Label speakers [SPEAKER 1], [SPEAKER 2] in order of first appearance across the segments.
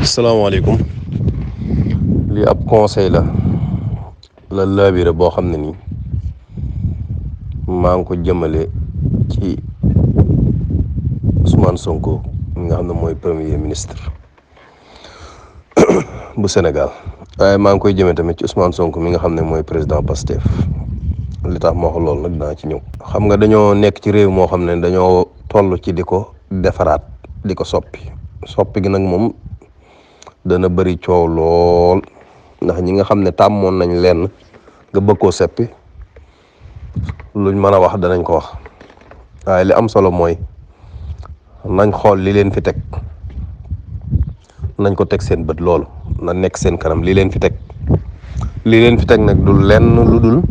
[SPEAKER 1] salaamaaleykum. lii ab conseil la laabire boo xam ne nii maa ngi ko jëmale ci Ousmane Sonko mi nga xam ne mooy premier ministre bu Sénégal, waaye maa ngi koy jëmee tamit ci Ousmane Sonko mi nga xam ne mooy président Pastef. li tax ma wax loolu nag dinaa ci ñëw. xam nga dañoo nekk ci réew moo xam ne dañoo toll ci di ko defaraat, di ko soppi gi nag moom dana bëri coow lool, ndax ñi nga xam ne tàmmoon nañ leen nga bëgg koo seppi luñ mën a wax danañ ko wax, waaye li am solo mooy nañ xool li leen fi teg, nañ ko teg seen bët, loolu na nekk seen kanam. li leen fi teg nag du lenn lu dul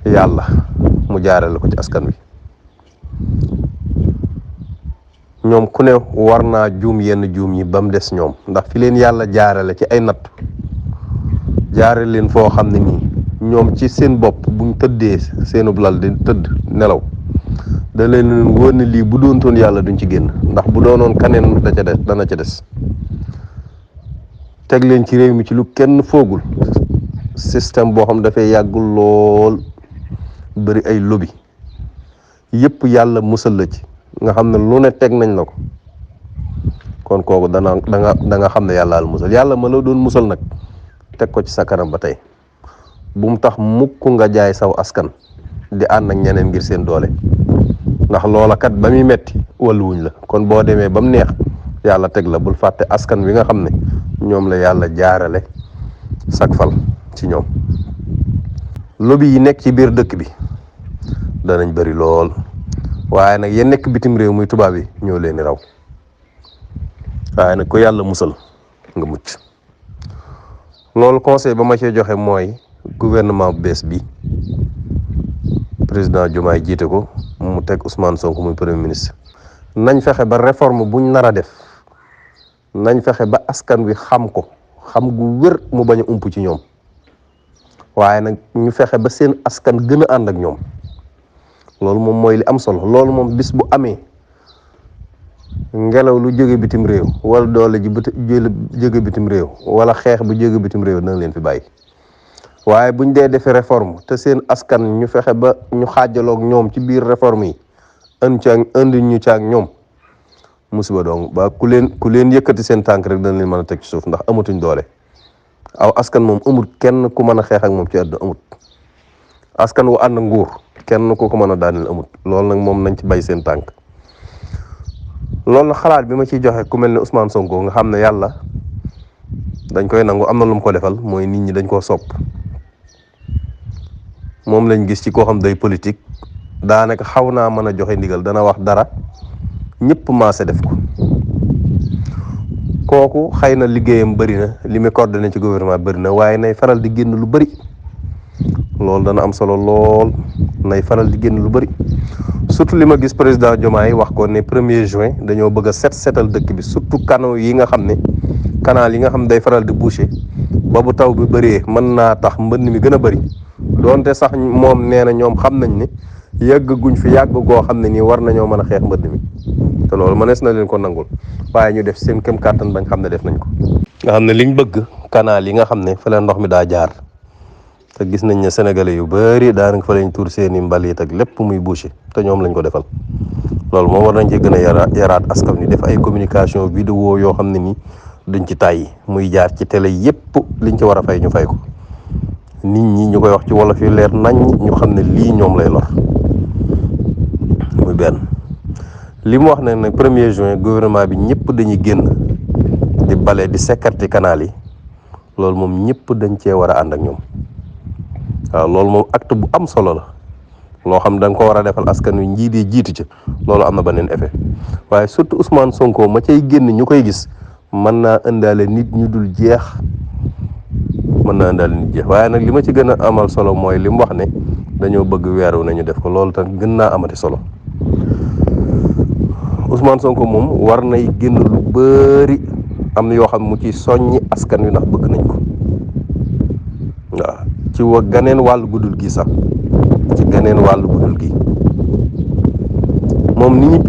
[SPEAKER 1] yàlla mu jaarale ko ci askan wi. ñoom ku ne war naa juum yenn juum yi ba mu des ñoom, ndax fi leen yàlla jaarale ci ay natt, jaarale leen foo xam ne nii ñoom ci seen bopp buñ tëddee seenub lal di tëdd nelaw da leen wóor ne lii bu doontoon yàlla duñ ci génn, ndax bu doonoon kaneen dana ca des. teg leen ci réew mi ci lu kenn foogul, système boo xam dafay yàggul lool, bëri ay lobby yëpp yàlla musal la ci, nga xam ne lu ne teg nañ la ko. kon kooku da nga xam ne yàlla al musal. yàlla ma la doon musal nag teg ko ci sa kanam ba tey bu mu tax mukk nga jaay saw askan di ànd ak ñeneen ngir seen doole, ndax loola kat ba muy metti walluwuñ la. kon boo demee ba mu neex yàlla teg la, bul fàtte askan wi nga xam ne ñoom la yàlla jaarale sak fal ci ñoom. lobby yi nekk ci biir dëkk bi danañ bëri lool, waaye nag yéen nekk bitim réew muy tubaab yi ñoo leen di raw. waaye nag ko yàlla musal nga mucc. loolu conseil ba ma cee joxe mooy gouvernement bu bees bi président Diomaye jiite ko, mu teg Ousmane Sonko muy premier ministre. nañ fexe ba réforme buñ nar a def, nañ fexe ba askan wi xam ko, xam gu wér mu bañ a ump ci ñoom. waaye nag ñu fexe ba seen askan gën a ànd ak ñoom. loolu moom mooy li am solo. loolu moom bis bu amee, ngelaw lu jóge bitim réew wala doole ji jóge bitim réew wala xeex bu jóge bitim réew dana leen fi bàyyi. waaye buñ dee defee réforme te seen askan ñu fexe ba ñu xaajaloog ñoom ci biir réforme yi indi ñu caag ñoom, musiba dong ba ku leen yëkkati seen tànk rek dana leen mën a teg ci suuf, ndax amatuñ doole. aw askan moom amul kenn ku mën a xeex ak moom ci àdduna, amut. askan wu ànd nguur kenn ku ko mën a daaneel amut. loolu nag moom nañ ci bay seen tànk. loolu nag xalaat bi ma ciy joxe ku mel ne Ousmane Sonko nga xam ne yàlla dañ koy nangu, am na lu mu ko defal, mooy nit ñi dañ koo sopp. moom lañ gis ci koo xam day politique, daanaka xaw naa mën a joxe ndigal, dana wax dara ñëpp maase def ko. kooku xëy na liggéeyam bëri na, li muy coordonné ci gouvernement bëri na, waaye nay faral di génn lu bëri. loolu dana am solo lool, nay faral di génn lu bëri. surtout li ma gis président Diomaye wax ko ne 1er juin dañoo bëgg a setal dëkk bi, surtout canaux yi nga xam ne canal yi nga xam ne day faral di boucher ba bu taw bi bëree mën naa tax mbënn mi gën a bëri. doonte sax moom nee na ñoom xam nañ ne yàgg guñ fi yàgg goo xam ne nii war nañoo mën a xeex mbënn mi, te loolu mënees na leen ko nangul, waaye ñu def seen kem kàttan bañ xam ne def nañ ko. nga xam ne liñ bëgg canal yi nga xam ne fa leen ndox mi daa jaar, te gis nañ ne sénégalais yu bëri daanaka fa lañ tuur seeni mbalit ak lépp muy bouché, te ñoom lañ ko defal. loolu moom war nañ ci gën a yaraat askan wi, def ay communication vidéo yoo xam ne ni duñ ci tàyyi, muy jaar ci télé yépp, liñ ci war a fay ñu fay ko. nit ñi ñu koy wax ci wolof yu leer nañ, ñu xam ne lii ñoom lay lor. muy benn. li mu wax ne nag 1er juin gouvernement bi ñëpp dañuy génn di bale di sécurité canal yi, loolu moom ñëpp dañ cee war a ànd ak ñoom. waaw loolu moom acte bu am solo la, loo xam da nga ko war a defal askan wi, njiit yi jiitu ci. loolu am na beneen effet, waaye surtout Ousmane Sonko ma cay génn ñu koy gis, mën naa indaale nit ñu dul jeex, waaye nag li ma ci gën a amal solo mooy li mu wax ne dañoo bëgg weeru nañu def ko. loolu tam gën naa amati solo. Ousmane Sonko moom war nay génn lu bëri, am na yoo xam mu ci soññi askan wi ndax bëgg nañ ko. waaw ci ganeen wàllu guddul gi sax, ci ganeen wàllu guddul gi moom ni ñu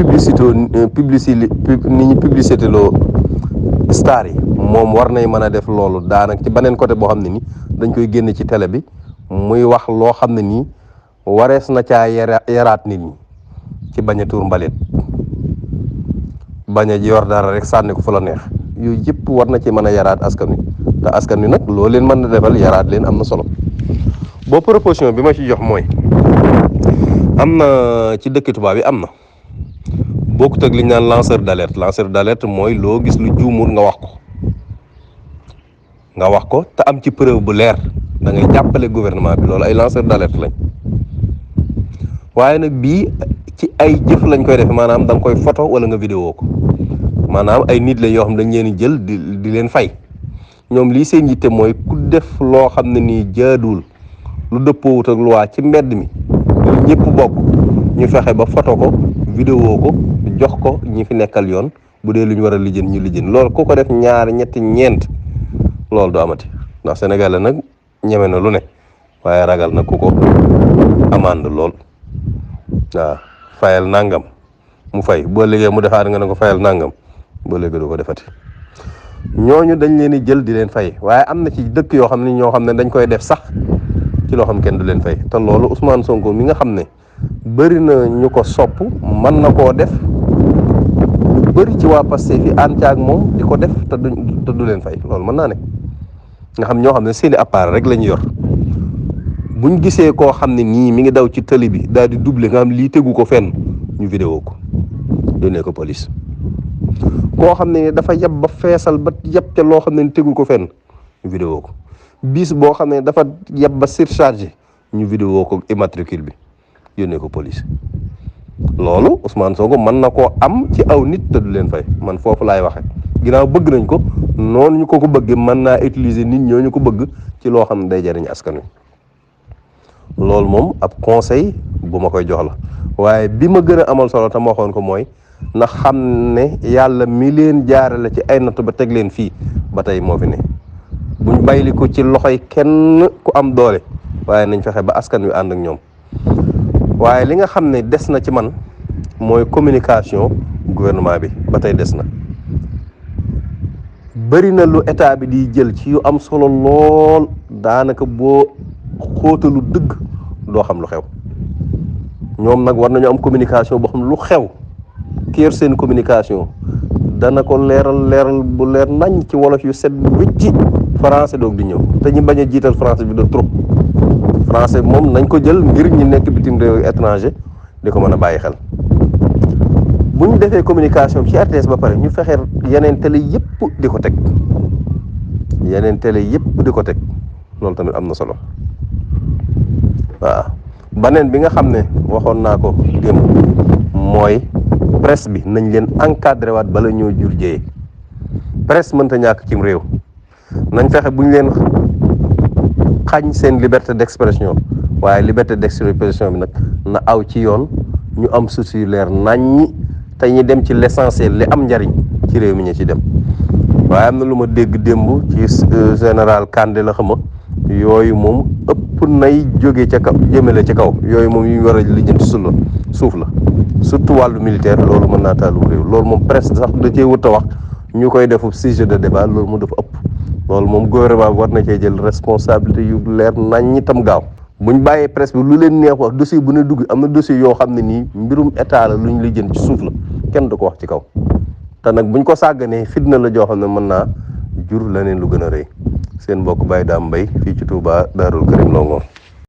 [SPEAKER 1] publicité loo star yi moom war nay mën a def loolu daanaka ci beneen côté boo xam ne ni dañ koy génne ci télé bi muy wax loo xam ne nii warees na caa yaraat nit ñi ci bañ a tuur mbalit bañ a yor dara rek sànni ko fu la neex yooyu yëpp war na ci mën a yaraat askan wi te askan wi nag loo leen mën na defal yaraat leen am na solo. boo proposition bi ma ci jox mooy am na ci dëkki tubaab yi am na bokkut ak li ñu naan lanceur d'alerte mooy loo gis lu juumul nga wax ko te am ci preuve bu leer da ngay jàppale gouvernement bi loolu ay lanceur d'alerte lañ waaye nag bii ci ay jëf lañ koy def maanaam da nga koy photo wala nga vidéo ko maanaam ay nit la yoo xam dañ leen jël di leen fay ñoom lii seen yitte mooy ku def loo xam ne nii jaaduwul lu dëppoowut ak loi ci mbedd mi ñëpp bokk ñu fexe ba photo ko vidéo ko jox ko ñi fi nekkal yoon bu dee lu ñu war a lijjën ñu lijjën loolu ku ko def ñaar ñetti ñeent loolu du amati ndax Sénégal la nag ñeme na lu ne waaye ragal na ku ko amande lool waaw fayal nangam mu fay boo liggéey mu defaat nga ne ko fayal nangam boo léegi du ko defati ñooñu dañ leen di jël di leen fay waaye am na ci dëkk yoo xam ne ñoo xam ne dañ koy def sax ci loo xam kenn du leen fay te loolu Ousmane Sonko mi nga xam ne bëri na ñu ko sopp mën na koo def ñu bëri ci waa Pastef fi ànd ak moom di ko def te du leen fay loolu mën naa ne nga xam ñoo xam ne seeni appareil rek la ñu yor buñ gisee koo xam ne nii mi ngi daw ci tëli bi daal di doubler nga xam lii tegu ko fenn ñu vidéo ko yónnee ko police koo xam ne dafa yeb ba feesal ba yeb ca loo xam ne tegu ko fenn ñu vidéo ko bis boo xam ne dafa yeb ba surchargé ñu vidéo ko immatricule bi yónnee ko police loolu Ousmane Sonko mën na koo am ci aw nit te du leen fay man foofu laay waxe ginnaaw bëgg nañ ko noonu ñu ko bëggee mën naa utiliser nit ñooñu ko bëgg ci loo xam ne day jariñ askan wi loolu moom ab conseil bu ma koy jox la waaye bi ma gën a amal solo te ma waxoon ko mooy na xam ne yàlla mi leen jaarale ci ay natt ba teg leen fii ba tey moo fi ne buñ bayli ko ci loxoy kenn ku am doole waaye nañ fexe ba askan wi ànd ak ñoom waaye li nga xam ne des na ci man mooy communication gouvernement bi ba tey des na bëri na lu état bi di jël ci yu am solo lool daanaka boo xóotalu dëgg doo xam lu xew ñoom nag war nañu am communication boo xam lu xew ki yor seen communication dana ko leeral bu leer nañ ci wolof yu set wicci français doog di ñëw te ñu bañ a jiital français bi de trop français moom nañ ko jël ngir ñi nekk bitim réew étranger di ko mën a bàyyi xel bu ñu defee communication ci RTS ba pare ñu fexe yeneen télé yëpp di ko teg loolu tamit am na solo waaw baneen bi nga xam ne waxoon naa ko démb mooy presse bi nañ leen encadré waat bala ñoo jur jëyee presse mënta ñàkk cim réew nañ fexe bu ñu leen xañ seen liberté d'expression waaye liberté d'expression bi nag na aw ci yoon ñu am source yu leer naññi te ñu dem ci l'essentiel li am njariñ ci réew mi ñu ci dem waaye am na lu ma dégg démb ci général Kandé la xama yooyu moom ëpp nay jóge ca kaw jëmale ci kaw yooyu moom yu ñu war a lijjanti suuf la surtout wàllu militaire loolu mën naa taalum réew loolu moom presque sax da cee wut a wax ñu koy defu sujet de débat loolu mu dafa ëpp loolu moom gouvernement bi war na cee jël responsabilité yu leer nañ itam gaaw buñ bàyyee presse bi lu leen neex wax dossier bu ne dugg am na dossier yoo xam ne nii mbirum état la lu ñu lijjanti ci suuf la kenn du ko wax ci kaw te nag buñ ko sàgganee fitna la joo xam ne mën naa jur leneen lu gën a rëy seen mbokk Baye Dame Mbaye fii ci Touba Darou Karim Longhor